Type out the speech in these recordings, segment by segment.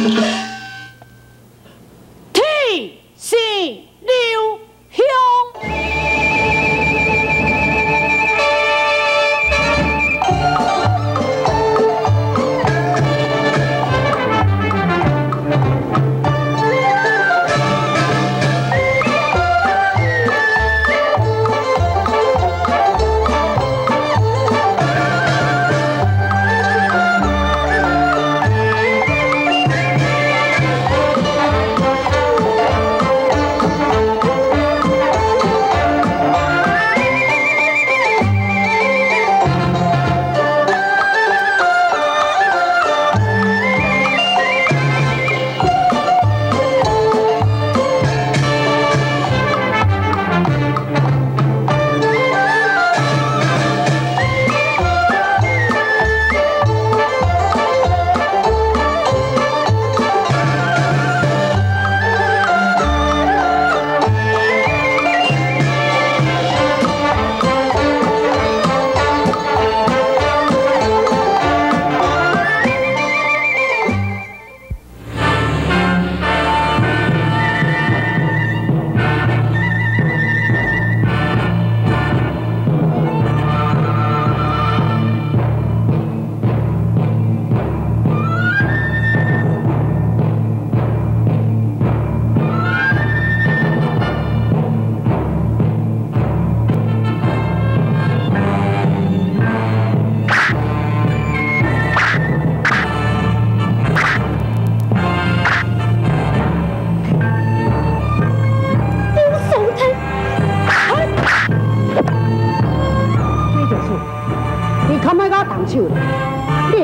天生留香。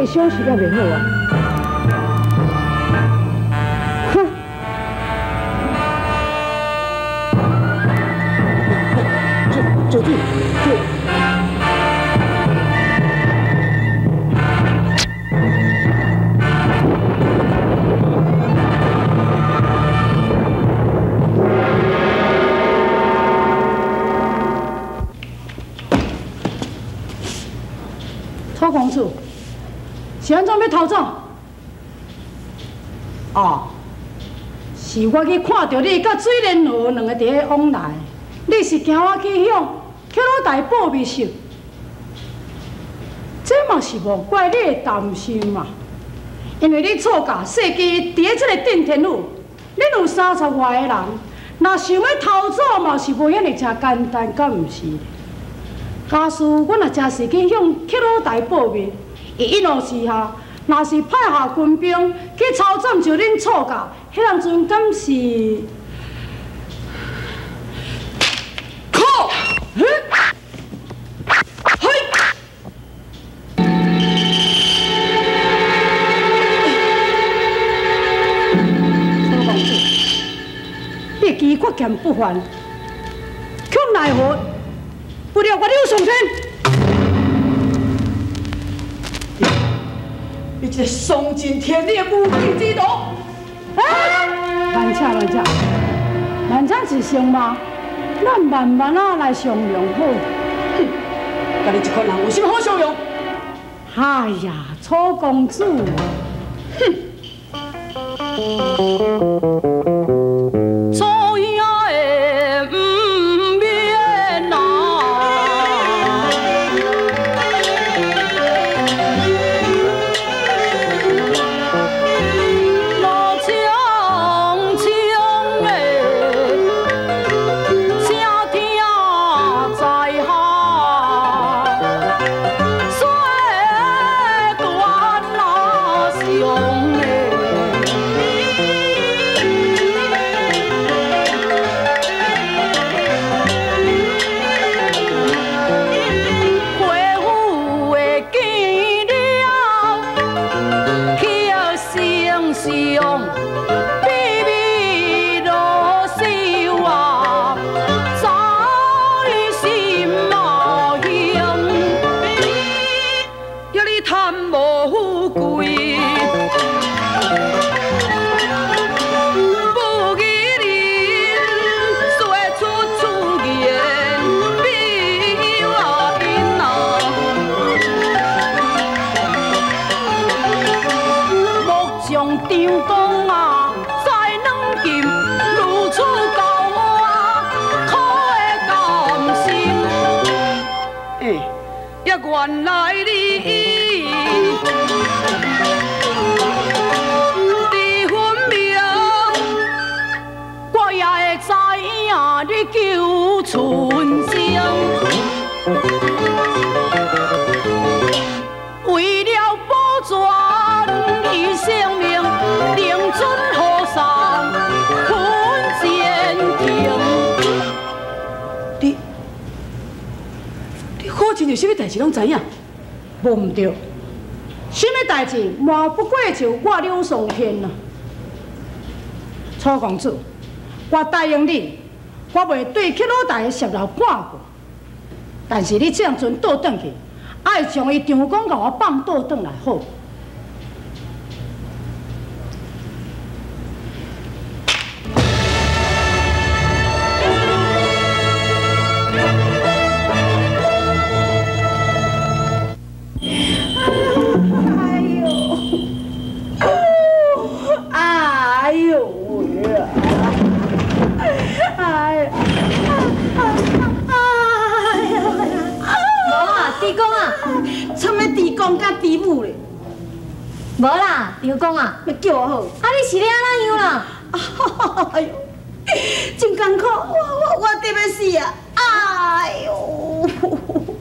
小息也袂好啊！哼！就就就。楚公子。是按怎欲逃走？哦，是我去看著你佮水莲娥两个伫咧往来，你是惊我去向曲老大报密信？这嘛是无怪你会担心嘛，因为你错家设计伫咧这个镇天府，恁有30外个人，若想欲逃走嘛是无遐尔诚简单，敢毋是？假使阮若真是去向曲老大报密。伊一怒之下，若是派下军兵去抄斩就恁错家，彼当阵敢是？靠！嘿！嘿！楚公子，你机决剑不凡，却奈何不了我刘松天。你这个丧尽天理的无稽之徒！哎，慢请慢请，慢请一声嘛，咱慢慢仔来商量好。哼，佮你这款人有啥物好商量？哎呀，楚公子，哼！楚兄的毋免啊。張公啊，在軟禁，如此教我可會甘心？欸，也原來你知分明，我也會知影你求春生。為了保全伊性命，寧准和尚困前庭。你好亲像啥物代誌攏知影？無毋對，啥物代誌嘛不過就我柳松天啊。楚公子，我答應你，我袂對克魯台的泄露半句。但是你這陣倒轉去，愛將伊張公共我放倒轉來好。哎呦，哎呦呀！哎呀！無啊，豬公啊，啥物豬公佮豬母咧？無啦，張公啊，欲叫我好。啊，你是咧按怎樣啦？哎呦，真艱苦，我得欲死啊！哎呦，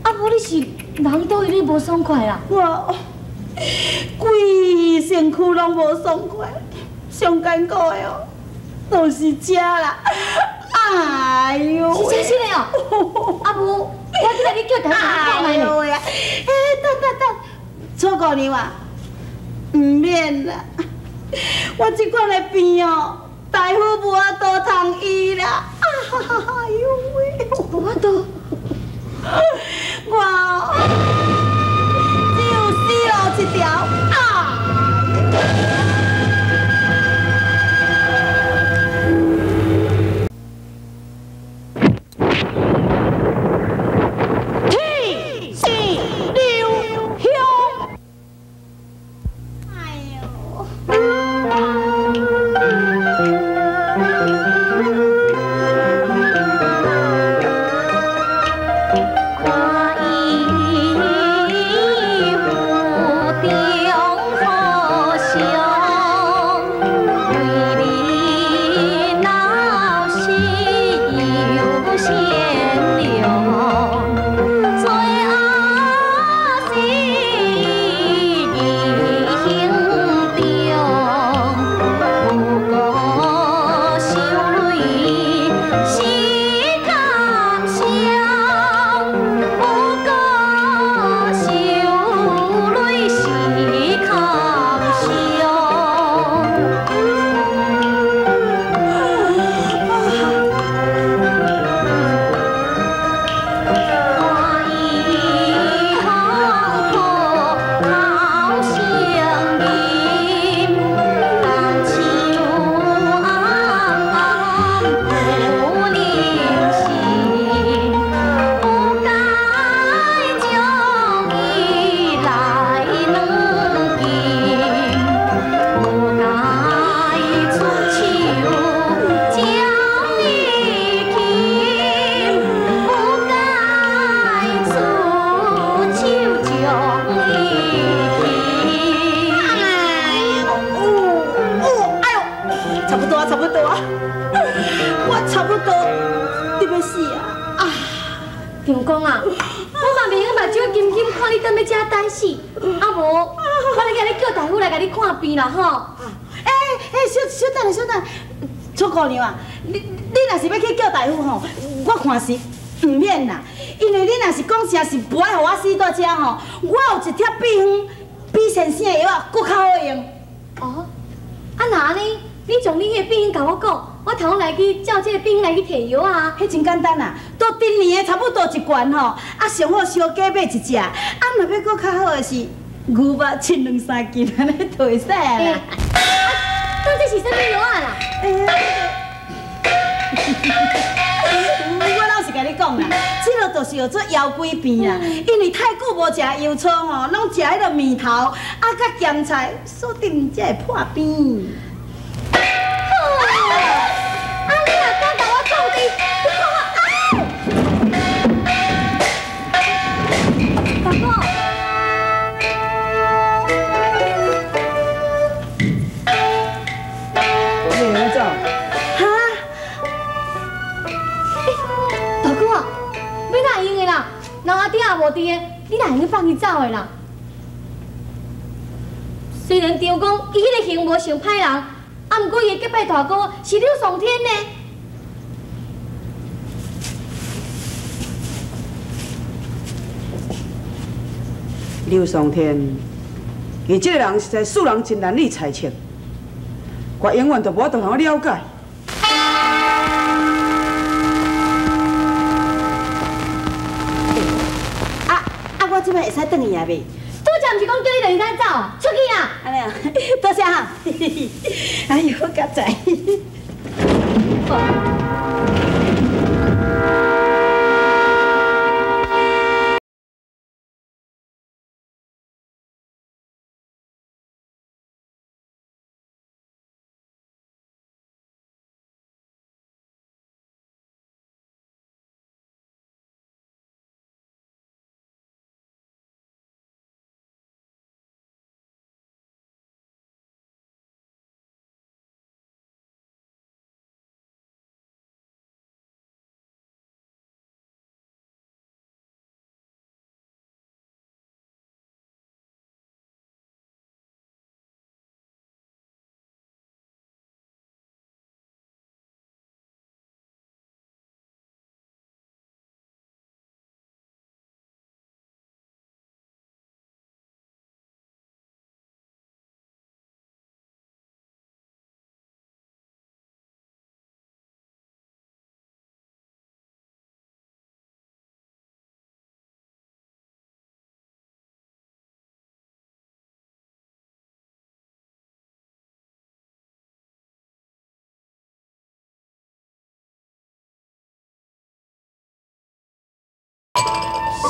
啊無你是人佗位你無爽快啦？我規身軀攏無爽快，上艱苦的哦，就是這啦。哎呦，是真實的哦。啊無，我去來你叫大夫來看覓咧。哎呦呀！欸，等等等，楚姑娘啊，毋免啦，我這款的病哦，大夫無法度通醫啦。哎呦喂，無法度，我只有死路一條啊！天地留香。哎呦！看伊府中好相，为你老师又善良，最后是义行中，不过受累是感伤，不过受累是感伤。看伊好好好相认，但像暗暗不忍心，不该将伊来软禁，不该出手将伊擒，不该出手将伊擒。哎呦，哦，哎呦，差不多啊，差不多啊，我差不多得欲死啊！啊，张公啊，我嘛袂用目睭金金看你踮咧遮等死，啊無，我來共你叫大夫來共你看病啦吼。欸欸，小小等下，小等下，楚姑娘啊，你若是欲去叫大夫吼，我看是毋免啦，因為你若是講啥是無愛予我死在遮吼，我有一帖秘方，比現成的藥仔閣較好用。哦，啊若按呢，你將你彼个秘方共我講，我頭來去照這个秘方來去提藥啊。彼真簡單啦，都頂年的差不多一罐吼，啊上好燒雞買一隻，啊若欲閣較好的是牛肉切兩三斤按呢就會使啊欸，啦。啊，到底是啥物藥啊啦？欸我老實共你講啦，這个就是叫做腰鬼病啦。因为太久无食油醋吼，拢食彼个面头啊，佮咸菜，所以才会破病。啊！你若敢共我创治，你看我啊！大哥。你会走？哈？大哥啊，欲哪会用的啦？人阿爹也无伫的，你哪会用放伊走的啦？虽然张公伊彼个行无像歹人，啊，毋过伊的结拜大哥是刘松天呢。刘松天，伊这个人实在使人真难以猜测，我永远都无法度通了解。我这摆会使转去啊未？拄才毋是讲叫你就会使走，出去啦！按呢啊，多谢哈。哎呦，佳哉。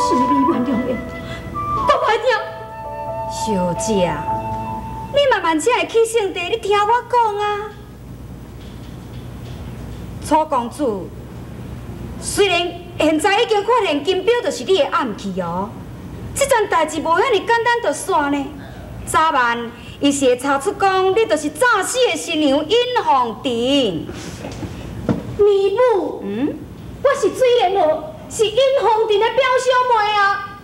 是你原谅的，我不爱听。小姐，你慢慢才会去圣地，你听我讲啊。楚公子，虽然现在已经发现金表就是你的暗器哦，这件代志无遐尔简单就煞呢。早晚伊是会查出讲你就是诈死的新娘尹凤婷。姨母，我是水莲娥。是尹凤婷的表小妹啊！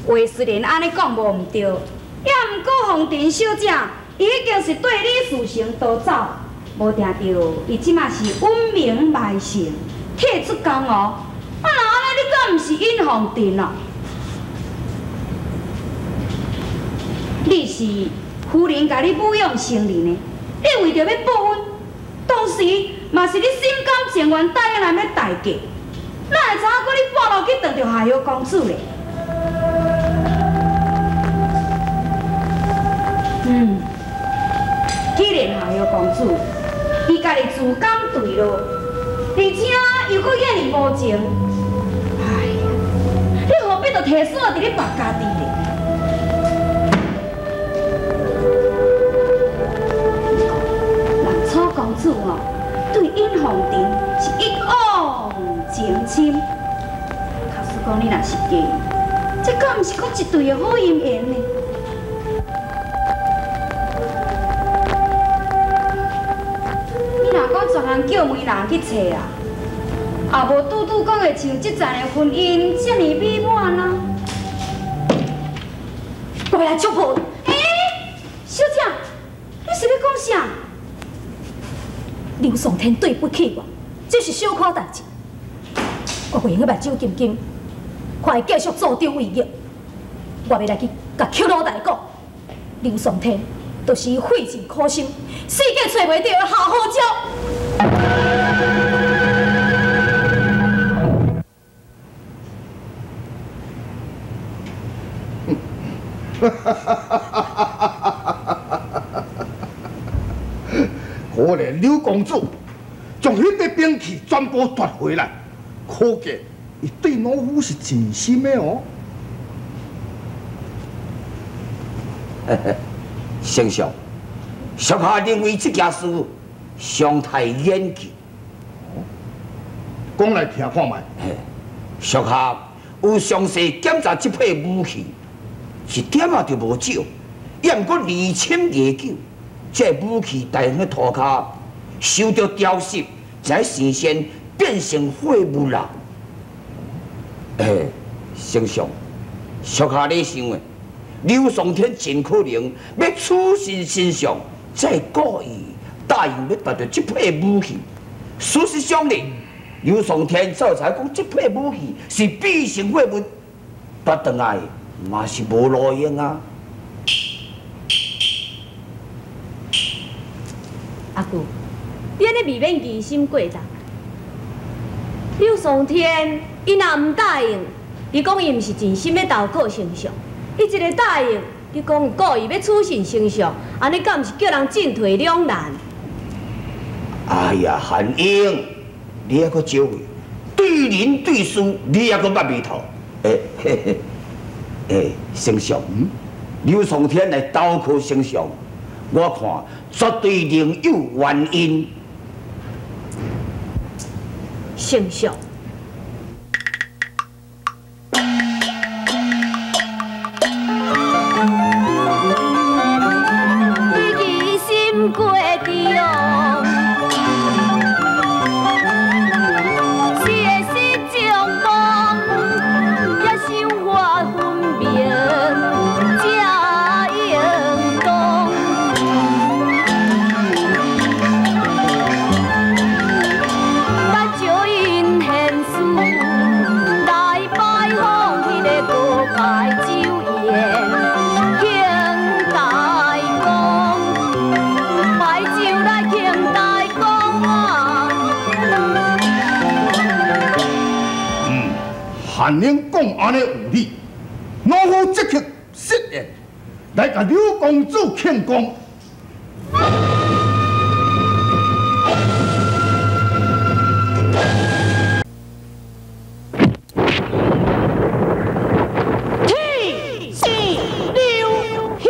话虽然按呢讲无毋对，也毋过凤婷小姐，伊已经是对你事成逃走，无定著伊这马是稳名卖姓，退出江湖。啊，若按呢，你敢毋是尹凤婷啊？你是夫人共你抚养成人的，你为著欲报恩，当时嘛是你心甘情愿答应来欲代嫁。哪会知影阁你半路去撞著夏侯公子咧？既然夏侯公子伊家己自甘坠落，而且又阁遐尔无情，哎呀，你何必就提锁伫咧缚家己咧？人楚公子哦，对尹凤婷是一往情深，假使讲你若是嫁，这敢毋是阁一对的好姻缘呢？你若讲专项叫媒人去揣啊，也无拄拄阁会像这阵的婚姻遮尔美满啊！我欲来戳破！欸，小姐，你是欲讲啥？刘松天对不起我，这是小可代志。我袂用个目睭金金，看伊继续助长为业。我欲来去共邱老大讲，刘松天就是伊费尽苦心，世界揣袂著的夏侯鸟。可怜柳公子将彼个兵器全部夺回来。可见，伊對老夫是真心的哦。丞相，屬下認為這件事尚待研究。講來聽看覓。屬下有詳細檢查這批武器，一點仔就無少。也毋過二千廿九，這武器大遠的塗跤受到潮濕，才事先變成廢物啦。丞相，屬下咧想的，劉松天真可能欲取信丞相，才故意答應欲奪著這批武器。事實上呢，劉松天早才講這批武器是變成廢物，奪轉來嘛是無路用啊。阿舅，你按呢未免疑心過重。劉松天伊若毋答應，你講伊毋是真心欲投靠丞相；伊一个答應，你講故意欲取信丞相，按呢敢毋是叫人進退兩難？哎呀，韓英，你猶閣招會，對人對事，你猶閣捌眉頭。丞相，劉松天來投靠丞相，我看絕對另有原因。丞相，你疑心過重，是会失将功，也想法分明，才应当。咱招因贤士来拜访彼个高拜酒宴，庆大功，摆酒来庆大功啊！韓英講按呢有理，老夫即刻設宴來共劉公子慶功。天是刘兄。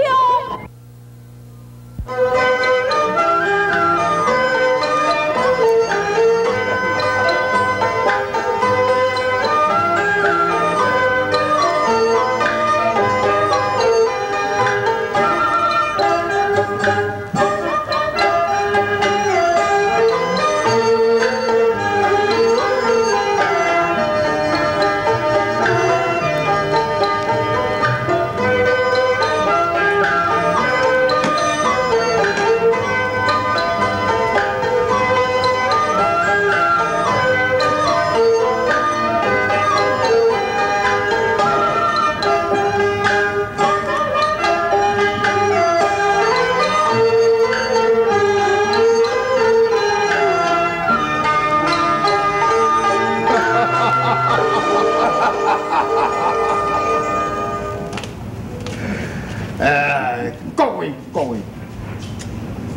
各位，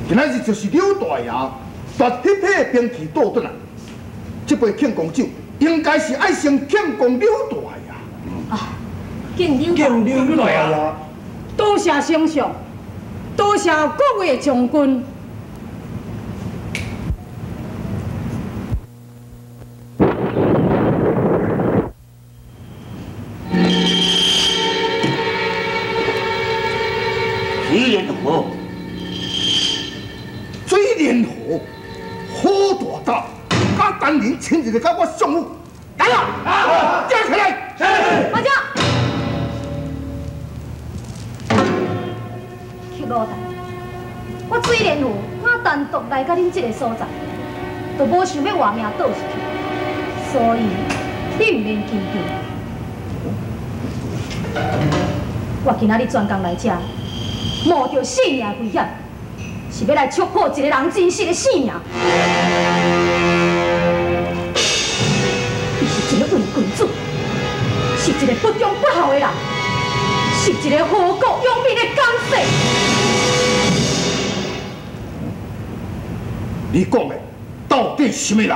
今仔日就是劉大爺奪彼批兵器倒轉來，這杯慶功酒應該是愛先慶功劉大爺。啊，敬劉敬劉大爺。多謝丞相，多謝各位將軍。水莲河，好大胆，敢单人亲自来共我上府，来啊！抓起来！慢着，曲老大，我水莲河敢單獨來到恁這个所在，就無想欲活命倒入去，所以你毋免緊張。我今仔日專工來這，冒著性命危險，是欲來戳破一個人真實的性命。伊是一個偽君子，是一個不忠不孝的人，是一個禍國殃民的奸細。你講的到底是啥物人？